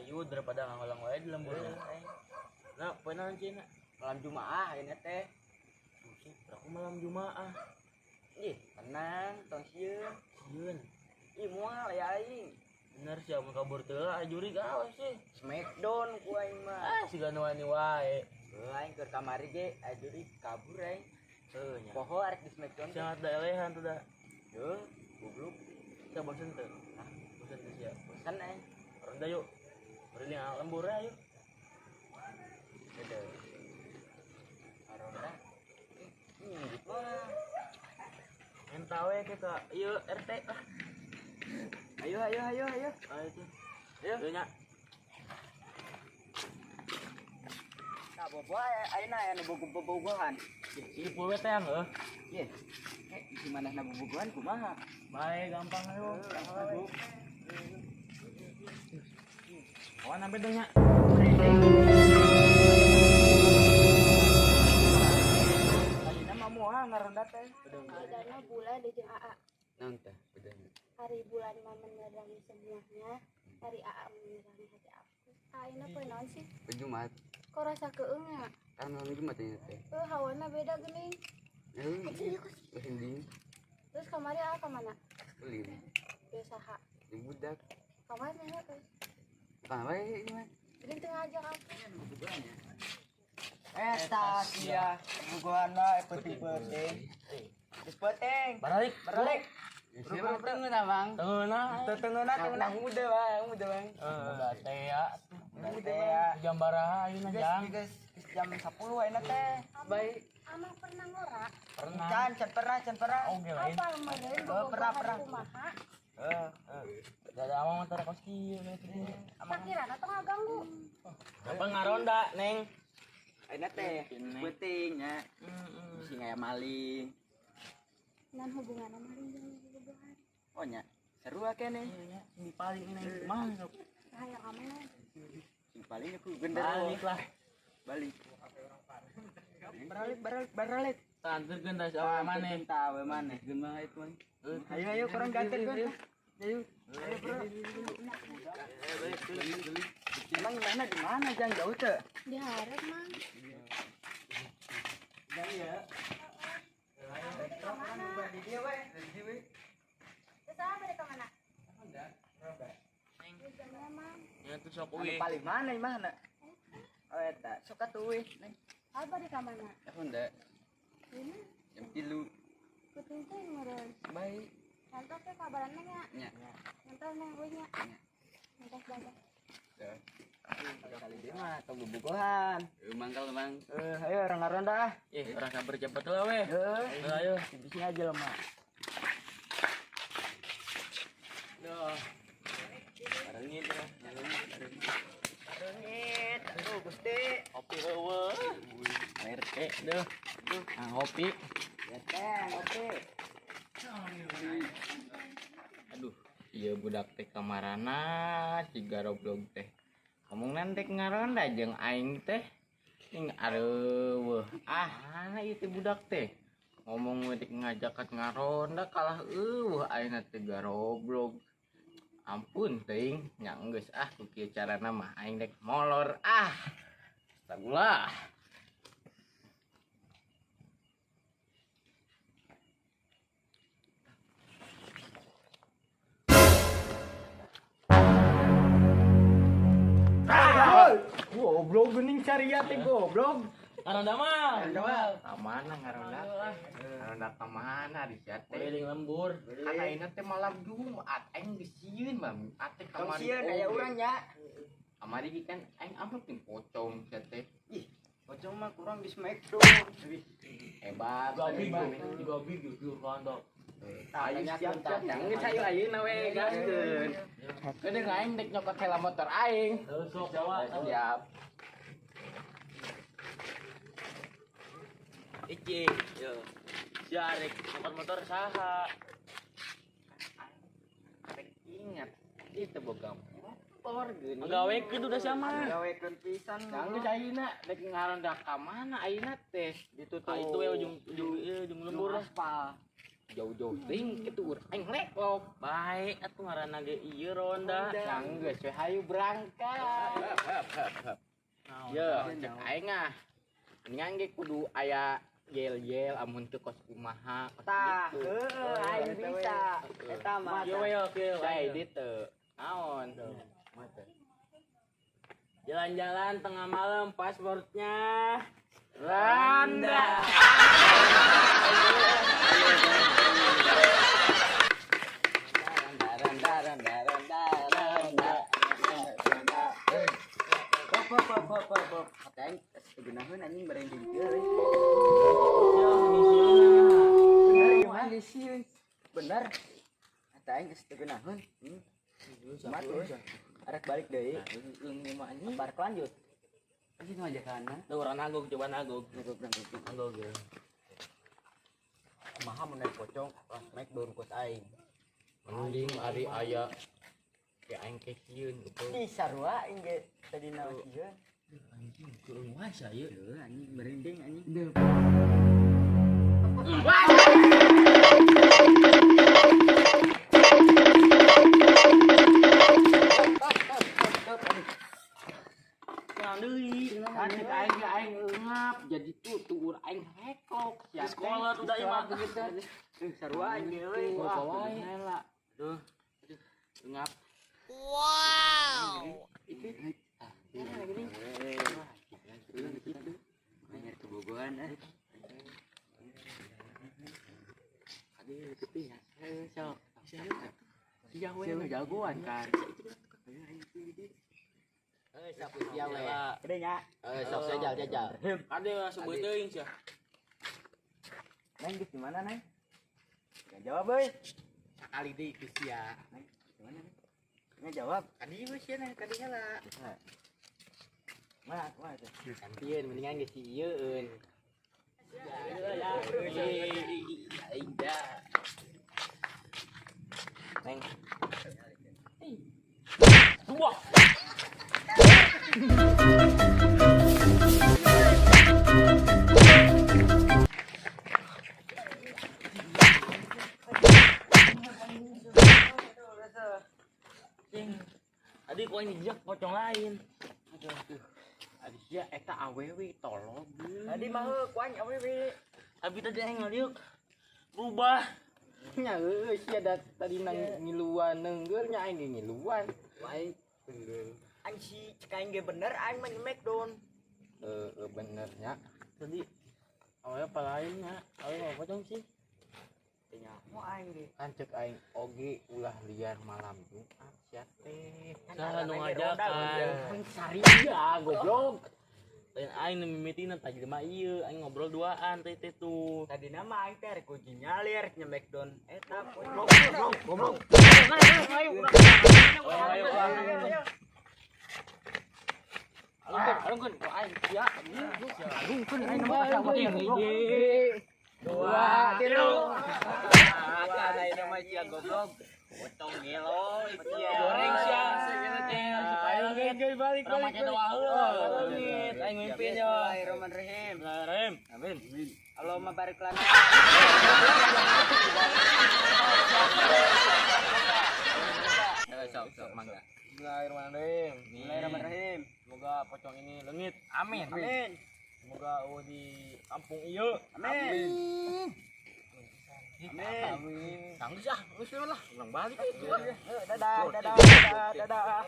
Ayo daripada ngalang wae di lembur. Nah, poe naon cina? Malam Jumaah ayeuna teh. Buset, aku malam Jumaah. Ih, tenang, tong sieun. Sieun. Ih, moal ya aing. Bener sih, amun kabur teu lah, jurig awas sih. Smackdown ku aing mah. Ah, siga nu wani wae. Heuh, aing keur kamari ge aya jurig kabur aing. Heuh nya. Poho arek di Smackdown. Sangat daelehan tuh dah. Heuh, goblok. Sia bosen teu? Hah, bosen teu sia. Bosen aing. Ronda yuk. Keliling lembur ayo. Beda. Ronda. Ini mah. Entah we ke ka ieu RT lah. Ayo ayo ayo ayo. Ayo tuh. Ayo nya. Nah, bobo ayeuna aya nu bobogohan. Ih, poe teh heuh. Ye. Kayak gimana na bobogohan kumaha? Bae gampang ayo. Kawan sampai dong nya. Ayeuna mah moal ngaronda teh. Adana bulan di jeung AA. Naon teh bedana? Hari bulan mah menerangi semuanya, hari AA menerangi hati aku. Ayeuna poe naon sih? Poe Jumat. Kok rasa keung ya? Kan malam Jumat ini teh. Heuh, hawana beda geuning. Heuh. Merinding. Terus kamari AA ka mana? Ulin. Biasa ha. Di budak. Kamari nya teh. Bukan apa ini mah. Jadi teu ngajak aku. Eta sia, bobogohan mah peuting-peuting. Geus peuting. Baralik, Baralik. Siapa tengeuna, Bang? Tengeuna. Tengeuna, tengeuna muda, Bang. Muda, Bang. Udah teh ya. Muda ya. Jam baraha ayeuna jang? Geus jam 10 ayeuna teh. Baik. Amang pernah ngora? Pernah. Can, can pernah, can pernah. Oge lain. Apa meureun pernah, pernah. kumaha? Heeh. Gak ada amang mah kos kieu we teh. Sakirana tong ngaganggu. Apa ngaronda, Neng? Ayeuna teh peuting nya. Bisi ngaya maling. Nan hubunganna maling jeung bobogohan. Oh nya, seru akeh nih. Iya, sing paling ini mah sok. Hayang amang. Sing paling aku genderuwo. Balik lah. Balik. Baralik, baralik, baralik. Tanterkeun tah si awewe maneh. Tah awewe maneh. Geun mah itu mah. Ayo ayo kurang ganterkeun. Ayo. Ayo bro. Emang gimana di mana jang jauh teh? Di hareup mang. Jang ya. Di dia we, di dia we. Terus apa di mana? Neng. Jamnya mang. Ya tuh sok Anu uih. paling mana mana? Oh eta, sok atuh euy. Neng. Apa di mana? Honda Ini jam 3. kuting teh meureun. Baik. Ngantos teh kabaran nya. Nya. Ngantos neng euy nya. Ngantos dadah. Kali dia mah tong bobogohan. Mangkal, Bang. Ayo orang ngaronda ah. Ih, orang sabar cepet lah weh. Heuh. Ayo. Bisnya aja lemah. Duh. Barengit ya. Barengit. Aduh, Gusti. Kopi eueuh. RT duh. Nah, kopi. Ya teh, kopi. Aduh, iya budak teh kamarana siga goblok teh. Ngomong nanti ngaronda jeung aing teh. Ning areueuh. Ah, ieu teh budak teh. Ngomong we dek ngajakan ngaronda kalah eueuh ayeuna teh garoblog. Ampun teuing, nya geus ah ku kieu carana mah aing dek molor ah. Astagfirullah. Goblok geuning caria teh goblok. Ngaronda mah. Ka mana ngaronda teh? Ngaronda ka mana di sia teh? Keliling lembur. Kan ayeuna teh malam Jumat aing geus sieun mah ate Tong kamari. sieun aya urang nya. Kamari ge kan aing amplop jeung pocong sia teh. Ih, pocong mah kurang di Smackdown. Hebat. Gabi gabi gitu rondo. Ayo siap siap. Geus ayo ayeuna we gaskeun. Kedeung aing dek nyokot heula motor aing. Terus sok bawa. Siap. Iki, yo. Si arek nyokot motor saha? Arek ingat itu boga motor geuning. Ngagawekeun udah sama. Gawekeun pisan. Geus ayeuna dek ngaronda ka mana ayeuna teh? Ditutup. Ah, itu we ujung ujung ieu ujung lembur lah. aspal. Jauh-jauh teuing kitu aing leklok. Baik atuh ngaranna ge ieu ronda. Sanggeus we hayu berangkat. Ye, cek aing ah. Mendingan ge kudu aya yel-yel amun teu kos kumaha kos Tah, gitu. heueuh aing bisa. Eta mah. Ieu we yo kieu. Saya di teu. Naon? Jalan-jalan tengah malam pasportnya Randa. Randa, randa, randa, randa, randa. Pop pop pop pop pop pop. Hate aing geunaheun anjing bareng jeung kieu euy. Bener ieu mah. Bener. Hate aing geus teu geunaheun. Kumaha tuh? Arek balik deui. Park lanjut. Anjing ngajakan. Tuh urang nagog coba nagog. Nagog nagog. Nagog ya. Kumaha mun naik pocong, pas naik baru kos aing. Mending ari aya ke aing ke sieun gitu. Di sarua aing ge tadi naon sieun. Anjing keung wae sia ieu. Heuh anjing merinding anjing. Naon deui? Kan cek aing ge aing eungap jadi tuh tuur aing rekok sia Di sekolah tuh da ieu mah. Sarua aing ge euy. Wah, wae lah. Duh. Eungap. Itu. Banyak kebogohan eh. Aduh, gitu ya. Sok. Sia we nu jagoan kan. Eh, sok sia we. Gede nya. Eh, sok jajal jajal. Ada sebut teuing sia. Neng geus di mana, Neng? Nggak jawab, euy. Sakali deui ku sia. Neng, di mana, Neng? Nggak jawab. Kadi we sia nah kadi heula. Mana, mana tuh? Gantian mendingan geus sieun. Aing dah. Neng. Dua. Tadi kok ini jejak pocong lain. Aduh, aduh. Aduh, sia eta awewe tolong. Tadi mah heuh ku aing awewe. Tapi tadi aing ngaliuk berubah. Nya heueuh sia da tadi nang ngiluan neunggeur nya aing ge ngiluan. Aing aing si cek aing ge bener aing mah nyemek don. Heeh bener nya. Tadi awalnya apa lainnya? Awalnya mau pocong sih. Teu nyaho aing ge. Kan cek aing oge ulah liar malam Jumat sia teh. Saha nu ngajakan. Kan saria goblok. Lain aing nu mimitina tadi mah ieu aing ngobrol duaan teh teh tuh. Tadi nama aing teh rek uji nyali rek nyemek don eta goblok goblok. Ayo ayo. Alungkeun, alungkeun ku aing sia. Alungkeun aing mah hiji. Dua, tilu. Kan aing mah sia goblok. Potong gelo sia. Goreng sia segala teh. Ayo balik Orang make doa heula. Leungit aing mimpin yo. Bismillahirrahmanirrahim. Bismillahirrahmanirrahim. Amin. Allahumma barik lana. Sok sok mangga. Bismillahirrahmanirrahim. Bismillahirrahmanirrahim. Semoga pocong ini leungit. Amin. Amin. Semoga eueuh di kampung ieu. Amin. Amin. Amin. Tanggus ah, geus lah, urang balik itu. Dadah, dadah, dadah, dadah.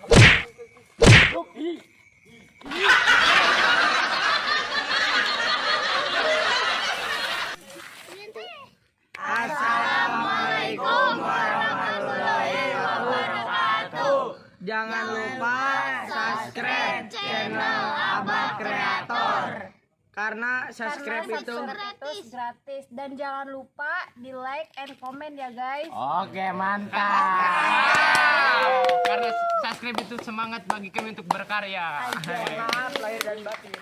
Assalamualaikum warahmatullahi wabarakatuh. Jangan lupa subscribe channel Abah Kreator. Karena subscribe Karena itu gratis. Gratis dan jangan lupa di like and comment ya guys. Oke, mantap. Karena subscribe itu semangat bagi kami untuk berkarya. Maaf lahir dan batin.